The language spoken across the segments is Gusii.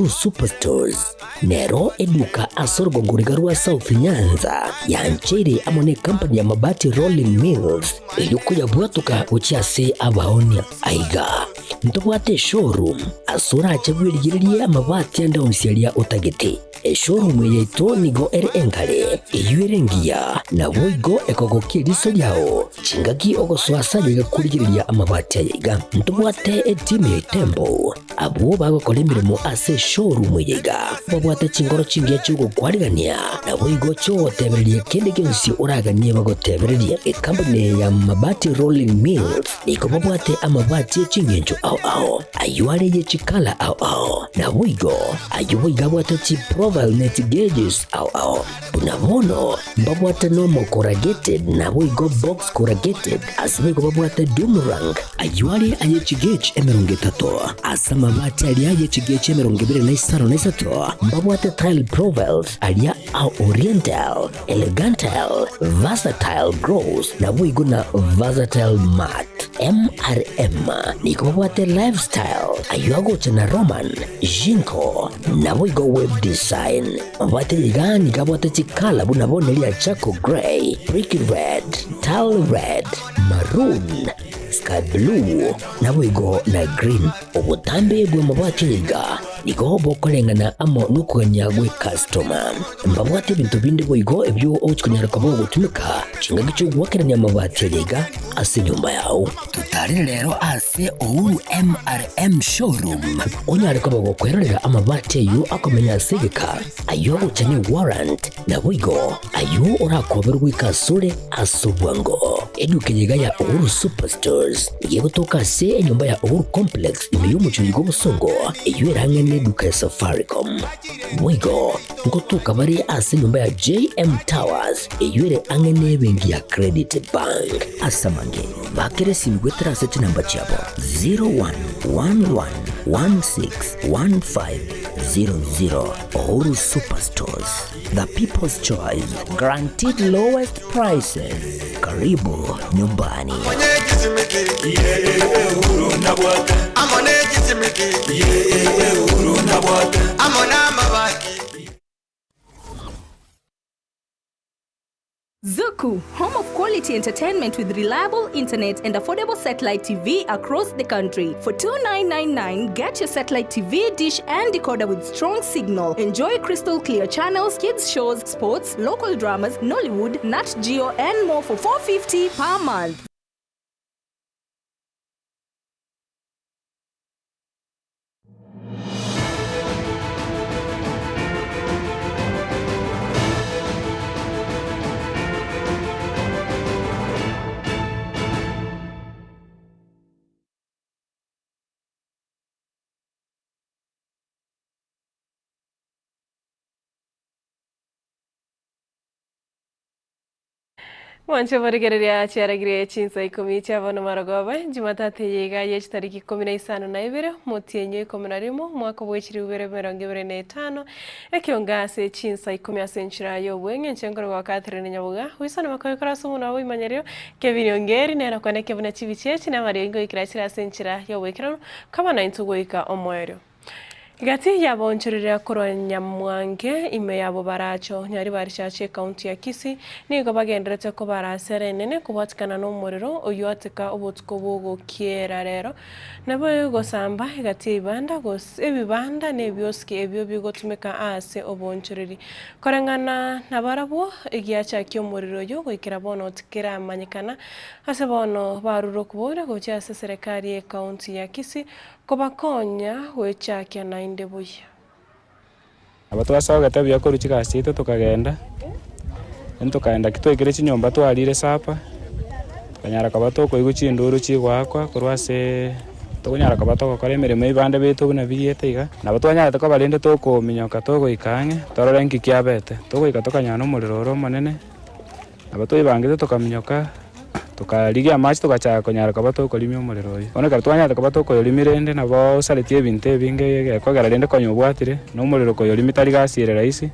Uhuru Superstores nero eduka ase orogongo riga rwa South Nyanza yancheire amo ne company ya Mabati Rolling Mills erio koyabwatoka gochia ase abaonia. Aiga ntobwate eshowroom ase orache bwerigererie amabati ande onsi aria otagete. Eshowroom eye yaito nigo ere engare, eyio ere engiya, naboigo ekogokia eriso riao chingaki ogosoa ase aye iga korigereria amabati aya iga. Ntobwate etimu ya Itembo, abwo bagokora emeremo ase eshowroom eye iga, babwate chingoro chingiya chi'ogokwarigania, naboigo chi'ogotebereria kende gionsi oraganie bagotebererie. Ekampuni eye ya Mabati Rolling Mills nigo babwate amabati e ching'encho ao ao, ayio are ye chikala ao ao, naboigo ayio boigo abwate chiprofile ne chigeges ao ao. Buna bono mbabwate normal corrugated naboigo box corrugated, ase boigo babwate doomerang, ayio are aye chigauge 30, ase amabati aria aye chigauge 23 mbabwate tile profiles aria a oriental, Elegantal, Versatile Gross naboigo na Versatile Matte. MRM nigo babwate Lifestyle, ayio agocha na Roman, Jinko, naboigo Web Design. Mabwate iga nigo abwate chikala buna bono eria Charcoal Grey, Brick Red, Tile Red, Maroon, Sky Blue, naboigo na Green. Obotambe bw'amabati iga nigo bokoreng'ana amo nokogania gw'ekastoma. Mbabwate ebinto binde boigo ebio ogochia konyara koba ogotumeka chingaki chi'ogoakerania amabati aya iga ase enyomba yao. Totarere rero ase Uhuru MRM Showroom onyare koba gokwerorera amabati ayio akomenya ase egeka, ayio agocha ne warrant, Naboigo ayio orakoberwe goika asore ase obwango. Eduka eye iga ya Uhuru Superstores nigo egotoka ase enyomba ya Uhuru Complex ime y'omochie oyo bw'obosongo, eyio ere ang'e neduka ya Safaricom. Boigo ngotoka bare ase enyomba ya JM Towers eyio ere ang'e nebenki ya Credit Bank. Ase amange, bakera esimi goetera ase chinamba chiabo 0111161500. Uhuru Superstores, the people's choice, guaranteed lowest prices. Karibu nyumbani. Zuku, home of quality entertainment with reliable internet and affordable satellite TV across the country. For 2999, get your satellite TV, dish and decoder with strong signal. Enjoy crystal clear channels, kids shows, sports, local dramas, Nollywood, Nat Geo and more for 450 per month. Mwanche morigereria chiaragire chinsa ikomi chia bono marogoba, Jumatatu eye iga ye chitariki 12 motienyi o 11 omwaka bwe chilifu bibere emerongo ebere na etano, ekionga ase chinsa ikomi ase enchera y'obweng'e inche nkorokwa Catherine Nyaboga, goisana makoyokora ase omonwa bw'oimanyerio, Kevin Ongeri nere okwaneke buna chibicha echi namariogi ngoikera chire ase enchera y'oboikeranu, kaba naintwe goika omoerio. Gati y'abaonchoreria korwa Nyamwange ime yabo baracho Nyaribari Church ekaunti ya Kisii nigo bagenderete kobara asere enene kobwatikana nomorero oyio ateka obotuko bw'ogokiera rero nabo gosamba egati y'ebibanda gose ebibanda na ebiosiki ebio bigotumeka ase oboonchoreri. Koreng'ana nabarabwo egiachakia omorero oyio goikera bono tikeramanyekana ase bono barure okobora gochia ase eserekari y'ekaunti ya Kisii Kobakonya gwechakia naende buya. Nabo twasogete buya korwa chigasi chiaito tokagenda, then tokaenda ki twaikire chinyomba twarire supper, tokanyara koba tokoigwa chinduru chigoakwa korwa aseee tokonyara koba togokora emeremo ebibande biaito buna biriete iga, nabo twanyarete koba rende tokominyoka togoika ang'e torore nki kiabete, togoika tokanyora na omorero ore omonene. Nabo twaibangete tokaminyoka, tokarigia amache togachaka konyara koba tokorimia omorero oyio. Bono ekero twanyarete koba tokoyorimia rende nabo osaretie ebinto ebinge gekogera rende konya obwatire, na omorero koyorimia tari gasi ere rahisi,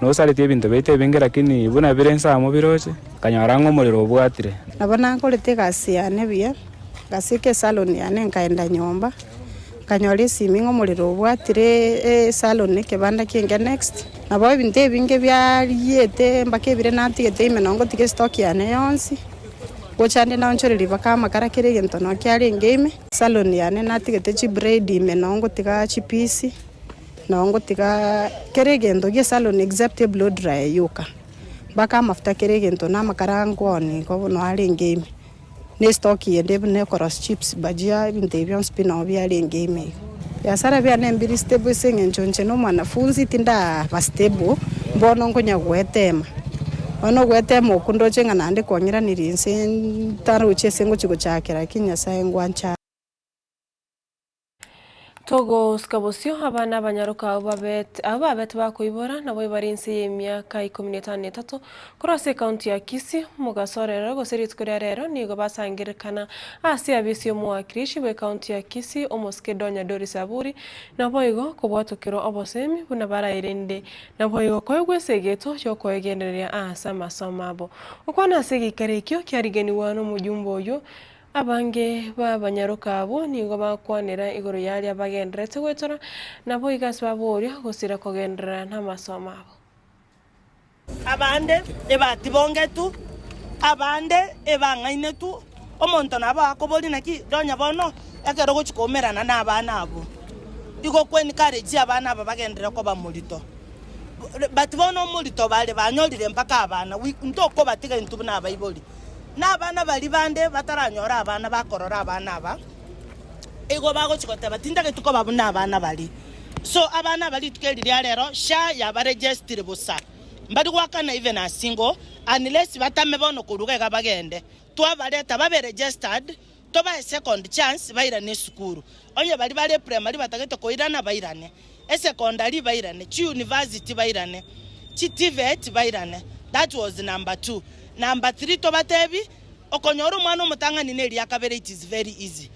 nosaretie ebinto biaito ebinge lakini buna bire inse amo biroche, okanyora ng'a omorero obwatire. Nabo nakorete egasi yane buya, ngasika esalon yane nkaenda nyomba. Nkanyora esimi ng'a omorero obwatire esalon ekebanda ki'enke next. Nabo ebinto ebinge biariete mpaka ebire natigete ime nabo ngotiga estock yane yonsi, gocha nde naonchoreria mpaka amakara kera egento noo kiarenge ime. Salon yane natigete chibraid ime noo ngotiga chipiece, noo ngotiga kera egento gie esalon except eblow dryer yoka. Mpaka amafuta kera egento na amakara nkoonia igo noo arenge ime. Na estoki ende buna ekorosia chips, bhajia, ebinto ebi bionsi pi nao biarenge ime igo. Biasara biane mbiri stable ase eng'encho inche na omwanafunzi tindaba stable, mbono nkonya goetema. Bono ogoetema okwo ndoche ng'a naende kwang'iranirie inse ntarochi ase ngochia gochakera lakini Nyasaye ngwancha. Togosika bosio abana abanyaroka abwo babete abwo babete bakoibora nabo bare inse y'emiaka ikomi na etano na etato korwa ase ekaunti ya Kisii omogaso orero gose rituko ria rero nigo basangererekana ase abisi y'omowakilishi bw'ekaunti ya Kisii omosike Donya Doris Aburi naboigo kobwatokerwa obosemi buna baraerende naboigo koegwa esegeto giokoegendereria ase amasomo abo. Gokwana ase egeikaro ekio kiarigenigwa nomojumbe oyio Abange b'abanyaroka abwo nigo bakwanera igoro y'aria bagendererete goetora, naboigo ase baboria gosira kogenderera namasomo abo. Abande ebatibongetu, abande ebang'ainetu, omonto nabo akoboria naki nonya bono ekero ogochia koumerana nabana abwo, igo okwe encourage abana aba bagenderere koba morito. But bono omorito bare banyorire mpaka abana, we ntokobatiga intwe buna abaibori. Na abana baria bande bataranyora abana bakorora abana aba, igo bagochia goteba tintageti koba buna abana baria. So abana aba rituko eri ria rero SHA yabaregestire bosa, mbari goakana even a single unless batame bono korwa iga bagende. Twabareta babe registered, tobae second chance bairane esukuru. Onye baria bare eprimary batagete koirana bairane, esecondary bairane, chiuniversity bairane, chi TVET bairane. That was number two. Number three tobatebi, okonyora omwana omotang'ani na eria kabere it is very easy.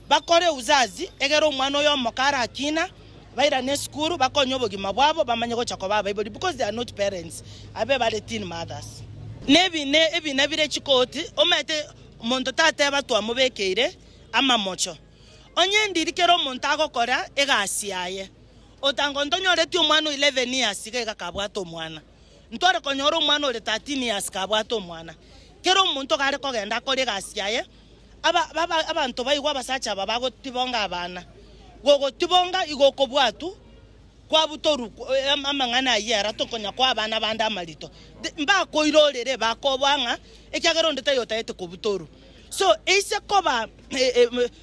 Bakore uzazi egere omwana oyo omoke arakina, bairane esukuru, bakonye obogima bwabo, bamanye gocha koba abaibori because they are not parents, abe bare teen mothers. Na ebina ebina bire chikoti, omanyete omonto tateba twamobekeire amamocho. Onye ndiri kera omonto agokora egasi yaye. Otango ntonyoreti omwana o 11 years iga iga kabwate omwana. Ntware konyora omwana ore 13 years kabwate omwana. Kera omonto iga are kogenda akore egasi yaye, aba aba abanto baigwe abasacha aba bagotibonga abana. Gogotibonga igo okobwatwa kwabutorwa amang'ana ayio ere tokonya koa abana bande amarito. Mbakoirorere bakoboa ng'a ekiagera onde taiyo otagete kobutorwa. So eise koba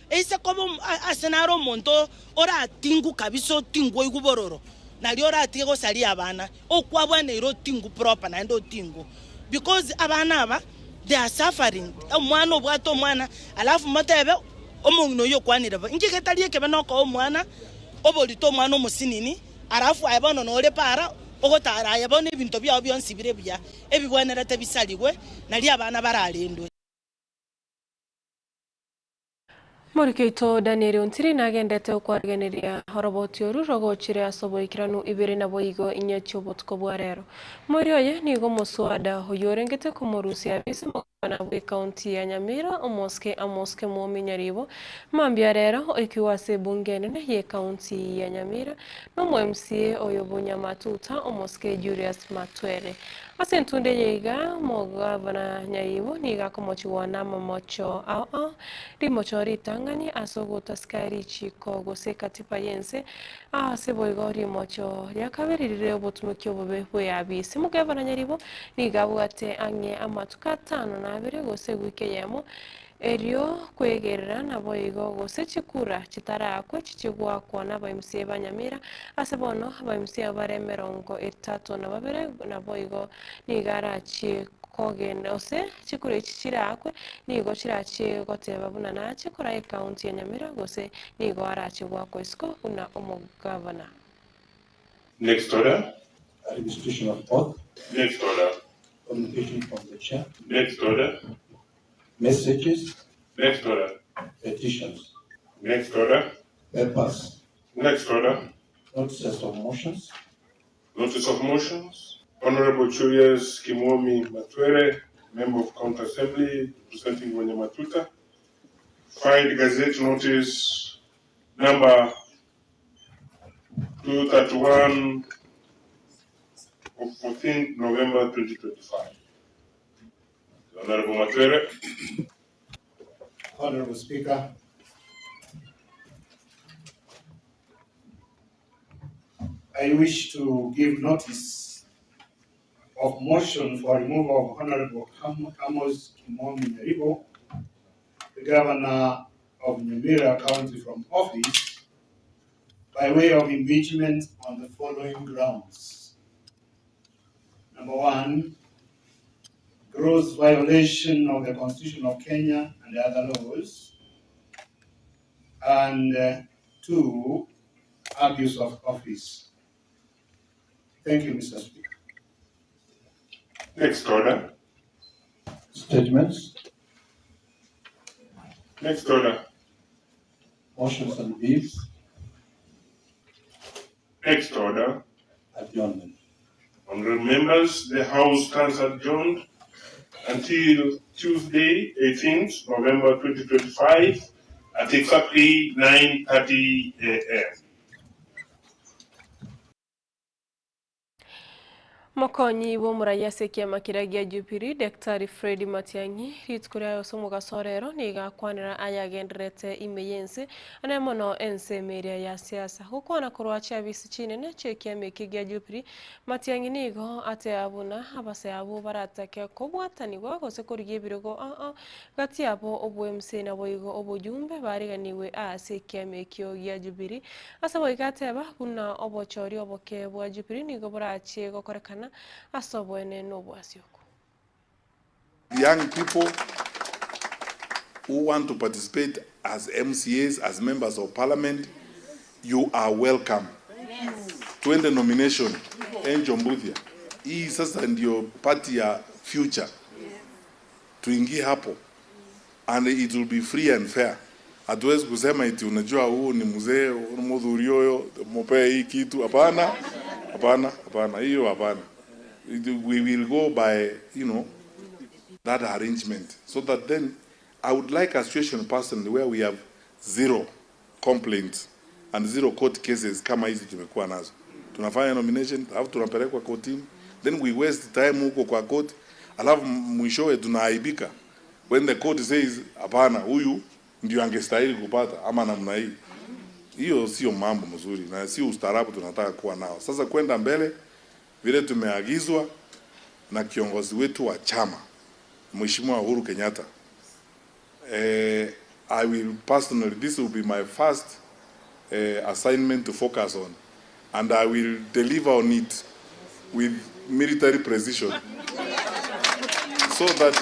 eise koba ase naro omonto oratingwe kabisa otingwe oigwe bororo, nario oratige gosaria abana, okwabwaneire otingwe proper naende otingwe. Because abana aba they are suffering, omwana obwate omwana alafu motebe omong'ina oyio okwanire bo, inki getari ekebe nokoa omwana oborito omwana omosinini, alafu aye bono nore para ogotara aye bono ebinto biao bionsi bire buya, ebibwenerete bisarigwe, nario abana bararendwe. Omoriki oito Daniel Ontiri nagendete okwarigeneria oroboti oru rogochire ase oboikeranu ibere naboigo inye chi'obotuko bwa rero. Omoerio oye nigo omoswada oyio orengete komorusia abisi omogabana bw'ecounty ya Nyamira omosike Amos Kemwomi Nyaribo mambia rero oikigwe ase ebunge enene y'ecounty ya Nyamira nomo MCA oyo Bunyamatuta omosike Julius Matwere. Ase entunde eye iga, omogavana Nyaribo nigo akomochigwa namamocho ao ao, rimocho ritang'ani ase ogotasika richiiko gose ekatiba y'ense, ase boigo rimocho ria kabere rire obotumoki obobe bw'eabisi. Omogavana Nyaribo nigo abwate ang'e amatuko atano na abere gose ewiki eyemo, Erio kwegerera naboigo gose chikura chitaraakwe chichie goakwa n'abaimsie ba Nyamira, ase bono abaimsie abo bare emerongo etato na babere naboigo nigo arachie kogenda gose chikura echi chiraakwe nigo chirachie goteba buna nache koraa ecounty ya Nyamira gose nigo arachie goakwa isiko buna omogavana. Next order. Administration of oath. Next order. Communication from the chair. Next order. Messages. Next order. Petitions. Next order. Papers. Next order. Notices of motions. Notice of motions. Honorable Julius Kimwomi Matwere, Member of County Assembly, representing Wanyamatuta. Filed Gazette Notice number 231 of 14th November 2025. Honorable Matwere. Honorable Speaker, I wish to give notice of motion for removal of Honorable Amos Kimomi Nyaribo, the Governor of Nyamira County, from office by way of impeachment on the following grounds. Number one, gross violation of the Constitution of Kenya and other laws. And two, abuse of office. Thank you, Mr. Speaker. Next order. Statements. Next order. Motions and bills. Next order. Adjournment. Honorable members, the House stands adjourned until Tuesday, 18th November 2025 at exactly 9:30 a.m. Mokonyi bw'omuraia ase ekiama keria gia Jubilee, Daktari Fred Matiang'i, rituko riaye ase omogaso orero nigo akwanera ayagendererete ime y'ense ane mono ensemo eria ya siasa. Gokwana korwa chiabisi chinene chia ekiama eke gia Jubilee, Matiang'i nigo atea buna abase abwo baratake kobwatanigwa gose korigia ebirogo aa gati yabo obo-MC naboigo obojumbe bariganiwe ase ekiama ekio gia Jubilee. Ase boigo ateba buna obochori oboke bwa Jubilee nigo borachie gokorekana ase obwene na obwasioko. Young people who want to participate as MCAs, as members of parliament, you are welcome. Twende nomination, Angel Mbuthia. Hii sasa ndio party ya future. Tuingie hapo and it will be free and fair. Hatuwezi kusema eti unajua huu ni mzee, mudhuri huyo, mupee hii kitu. Hapana, hapana, hapana, hiyo hapana. We will go by, that arrangement so that then I would like a situation personally where we have zero complaints and zero court cases kama hizi tumekuwa nazo. Tunafanya nomination, alafu tunapelekwa kotini, then we waste time huko kwa court, alafu mwishowe tunaaibika when the court says hapana, huyu ndio angestahili kupata ama namna hii. Hiyo sio mambo mzuri na sio ustaarabu tunataka kuwa nao. Sasa kwenda mbele vile tumeagizwa na kiongozi wetu wa chama Mheshimiwa Uhuru Kenyatta. I will personally, this will be my first assignment to focus on, and I will deliver on it with military precision so that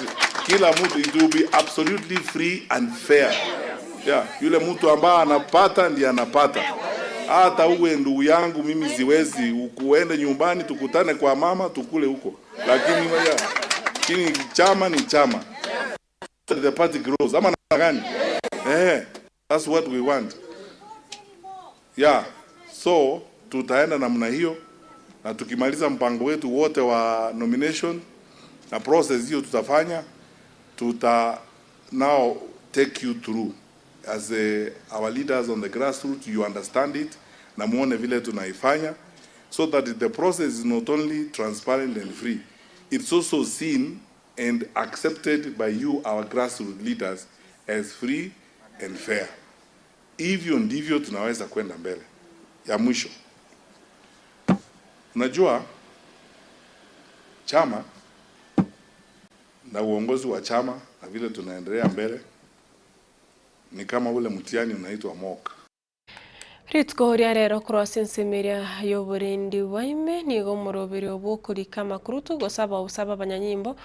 kila mtu, it will be absolutely free and fair. Yeah, yule mtu ambaye anapata ndiye anapata. Hata uwe ndugu yangu mimi siwezi, ukuende nyumbani tukutane kwa mama tukule huko, lakini yeah, lakini chama ni chama. The party grows. Ama namna gani? That's what we want. Yeah, so tutaenda namna hiyo, na tukimaliza mpango wetu wote wa nomination na process hiyo tutafanya, tuta now take you through as our leaders on the grassroots, you understand it na muone vile tunaifanya, so that the process is not only transparent and free, it's also seen and accepted by you, our grassroots leaders, as free and fair. Hivyo ndivyo tunaweza kwenda mbele. Ya mwisho, unajua chama na uongozi wa chama na vile tunaendelea mbele ni kama ule mtihani unaitwa mock. Rituko ria rero cross ensemo y'oborendi bwaime nigo omoroberi obwokorika amakurutu gosaba obosaba abanyanyimbo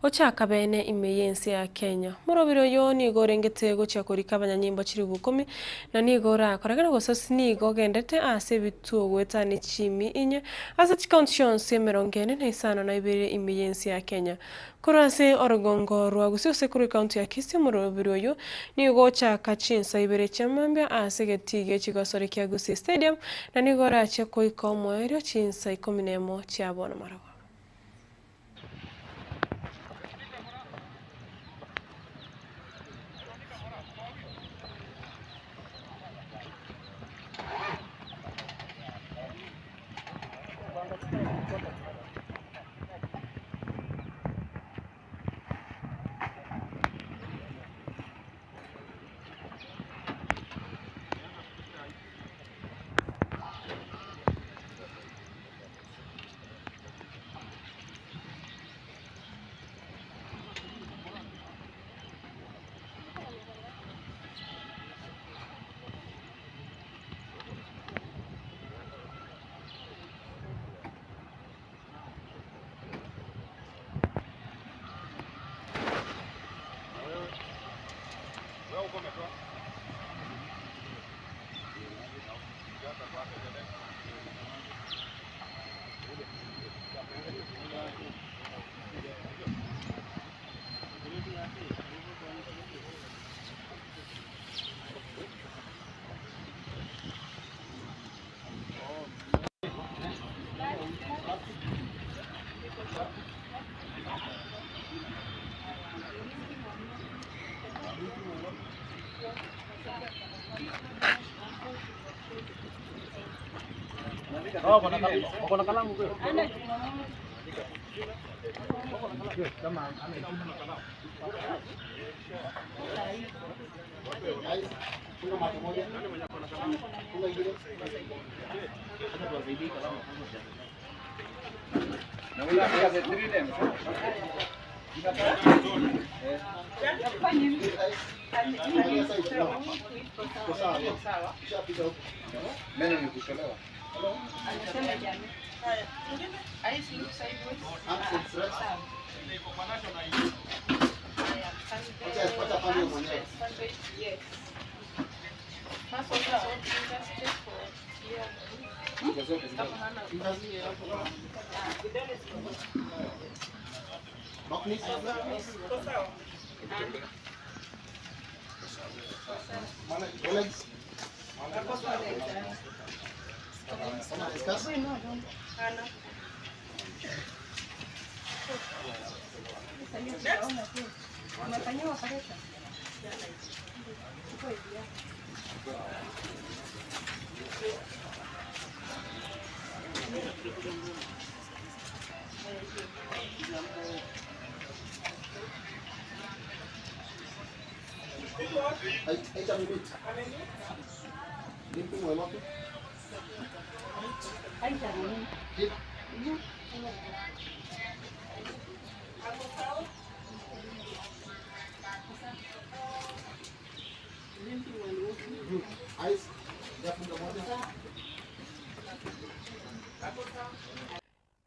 ochaka bene ime y'ense ya Kenya. Omoroberi oyo nigo orengete gochia korika abanyanyimbo chiribu ikomi na nigo orakorekana gose nigo ogendete ase ebituo goetania chimi inye ase chikaunti chionsi emerongo ene na isano na ibere ime y'ense ya Kenya. Korwa ase orogongo rwa Gusii ase korwa ekaunti ya Kisii omoroberi oyo nigo ochaka chinsa ibere chia mambia ase egetii chigosore kia Gusii Stadium na nigo orachia koika omoerio chinsa 11 chia bono marogo.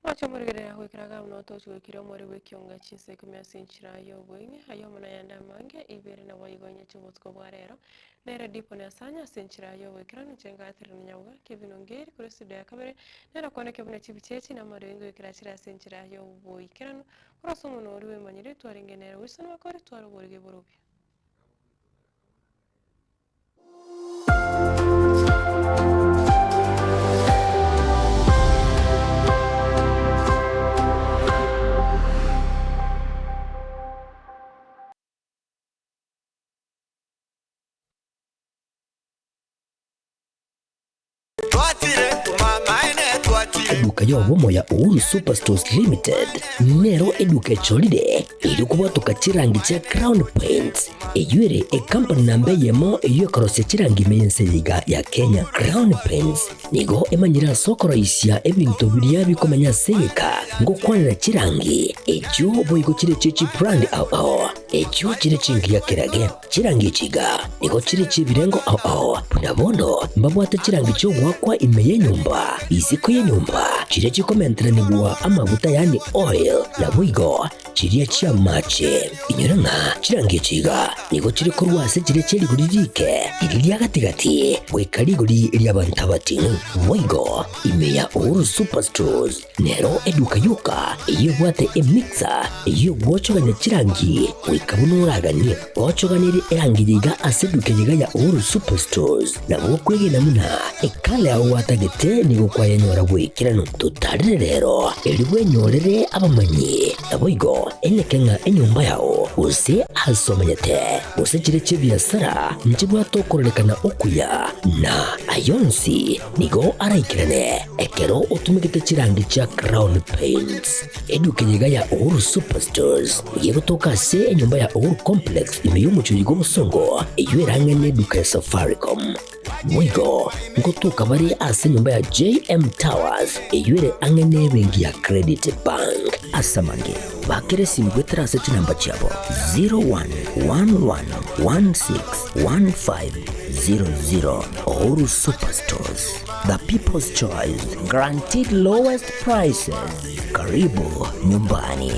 Oche omorigereria goikera buna otochi goikera omweri bw'ekionga chinsa ikomi ase enchera ya obweng'e, aye omonene ayande amange, ibere nabo igonyetie obotuko bwa rero, nere Dipo Nyasanya ase enchera ya oboikeranu, inche ngaterera nyaboga, Kevin Ongeri korwa estudio ya kabere, nere okwane kebuna chibicha echi na amariogi ngoikera chire ase enchera ya oboikeranu, korwa ase omonwa oria bwemanyire twarenge nere Wilson Makori, tware oborige borobio. Eduka y'obomo ya Uhuru Superstores Limited nero eduka echorire erio kobwatoka chirangi chia Crown Paints eyio ere ekampani namba eyemo eyio ekorosia chirangi ime y'ense eye iga ya Kenya. Crown Paints nigo emanyire ase okoroisia ebinto biria bikomenya ase egeka ngokwanera chirangi echio boigo chire chie chibrand ao ao echio chire chingiya kerage. Chirangi echi iga nigo chire chi'ebirengo ao ao, buna bono mbabwate chirangi chi'ogoakwa ime y'enyomba, isiko y'enyomba, chiria chikomenteranigwa amaguta yaani oil, naboigo chiria chi'amache. Inyora ng'a chirangi echi iga nigo chire korwa ase chiria chie rigori rike, riria ria gati-gati, goika rigori ri'abanto abating'u. Boigo ime ya Uhuru Superstores Nero eduka yoka eyio ebwate emixer eyio egwochogania chirangi goika buna oraganie. Gochoganerie erangi eye iga ase eduka eye iga ya Uhuru Superstores nabo okwegena buna ekala yao gwatagete nigo kwayenyora bw'ekeranu. Totarere rero erio bwenyorere abamanyi naboigo eneke ng'a enyomba yao. gose ase omenyete, gose chire chi'ebiasara nchibwate okororekana okuya, na ayonsi nigo araikerane ekero otumegete chirangi chia Crown Paints. Eduka eye iga ya Uhuru Superstores nigo egotoka ase enyomba ya Uhuru Complex ime y'omochie oyo bw'obosongo, eyio erang'e neduka ya Safaricom. Boigo ngotoka bare ase enyomba ya JM Towers eyio ere ang'e nebenki ya Credit Bank. Ase amange, bakera esimi goetera ase chinamba chiabo 0111161500. Uhuru Superstores, the people's choice, guaranteed lowest prices. Karibu nyumbani.